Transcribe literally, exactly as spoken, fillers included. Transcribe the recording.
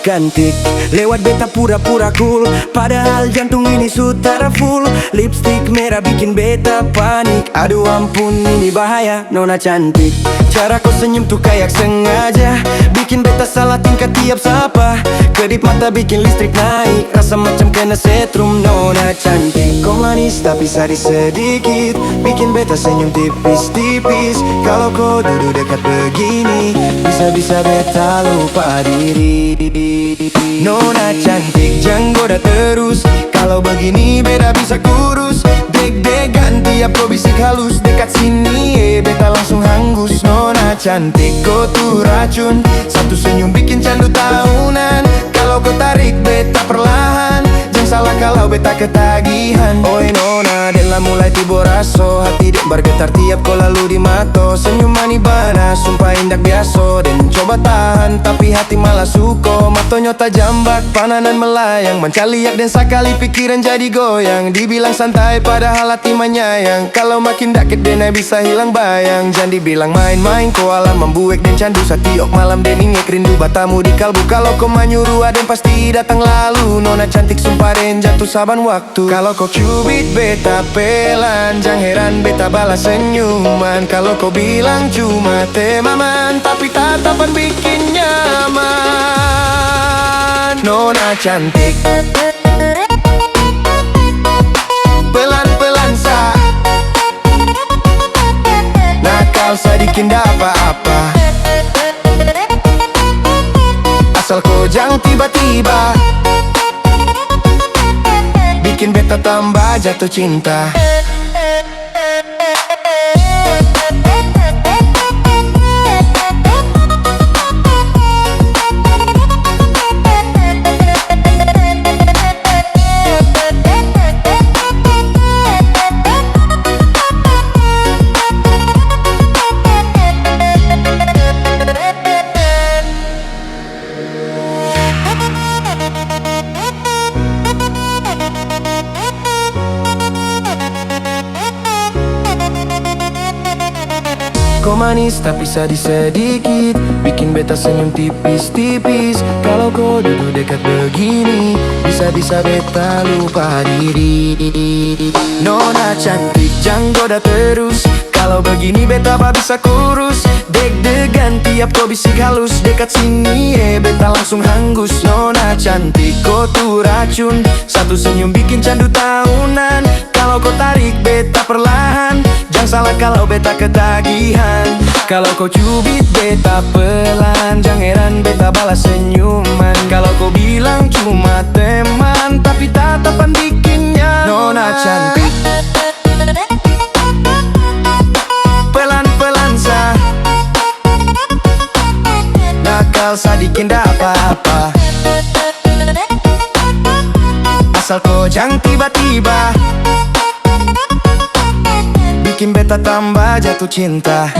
Cantik, lewat beta pura-pura cool, padahal jantung ini su tara full. Lipstick merah bikin beta panik, aduh ampun ini bahaya. Nona cantik, cara ko senyum tu kayak sengaja bikin beta salah tingkah tiap sapa. Kedip mata bikin listrik naik, rasa macam kena setrum. Nona cantik, ko manis tapi sadis sedikit, bikin beta senyum tipis-tipis. Kalo ko dudu dekat begini, bisa-bisa beta lupa diri. Nona cantik, jang goda terus. Kalo begini beta bisa kurus. Deg-degan tiap ko bisik halus. Dekat sini, eh, beta langsung hanggus. Nona cantik, ko tu racun. Satu senyum bikin candu tahunan. Kalo ko tarik beta perlahan, jang salah kalau beta ketagihan. Oi nona, deng la mulai tibo raso. Hati deng bergetar tiap ko lalu di mato. Senyum mani bana, sumpah indak biaso. Deng coba tahan, tapi hati malah suko. Matonyo tajam bak pananan melayang. Mancaliak deng sakali pikiran jadi goyang. Dibilang santai padahal hati manyayang. Kalau makin dakek deng ai bisa hilang bayang. Jang dibilang main-main, ko alam mambuek deng candu. Satiok malam deng ingek rindu batamu di kalbu. Kalau ko manyuru adeng pasti datang lalu. Nona cantik sumpah deng jatu saban waktu. Kalau ko cubit beta pelan, jang heran beta balas senyuman. Kalau ko bilang cuma temaman, tapi tatapan bikin nyaman. Nona cantik. Pelan-pelan sa. Nakal sadiki nda apa-apa. Asal ko jang tiba-tiba bikin beta tambah jatuh cinta. Ko manis tapi sadis sedikit, bikin beta senyum tipis-tipis. Kalo ko dudu dekat begini, bisa-bisa beta lupa diri. Nona cantik, jang goda terus. Kalo begini beta babisa kurus. Deg-degan tiap ko bisik halus. Dekat sini, eh, beta langsung hanggus. Nona cantik, ko tu racun. Satu senyum bikin candu tahunan. Kalo ko tarik beta perlahan, jang salah kalo beta ketagihan. Kalo ko cubit beta pelan, jang heran beta balas senyuman. Kalo ko bilang cuma teman, tapi tatapan bikin nyaman. Nona cantik. Pelan-pelan sa. Nakal sadiki nda apa-apa. Asal ko jang tiba-tiba bikin beta tambah jatuh cinta.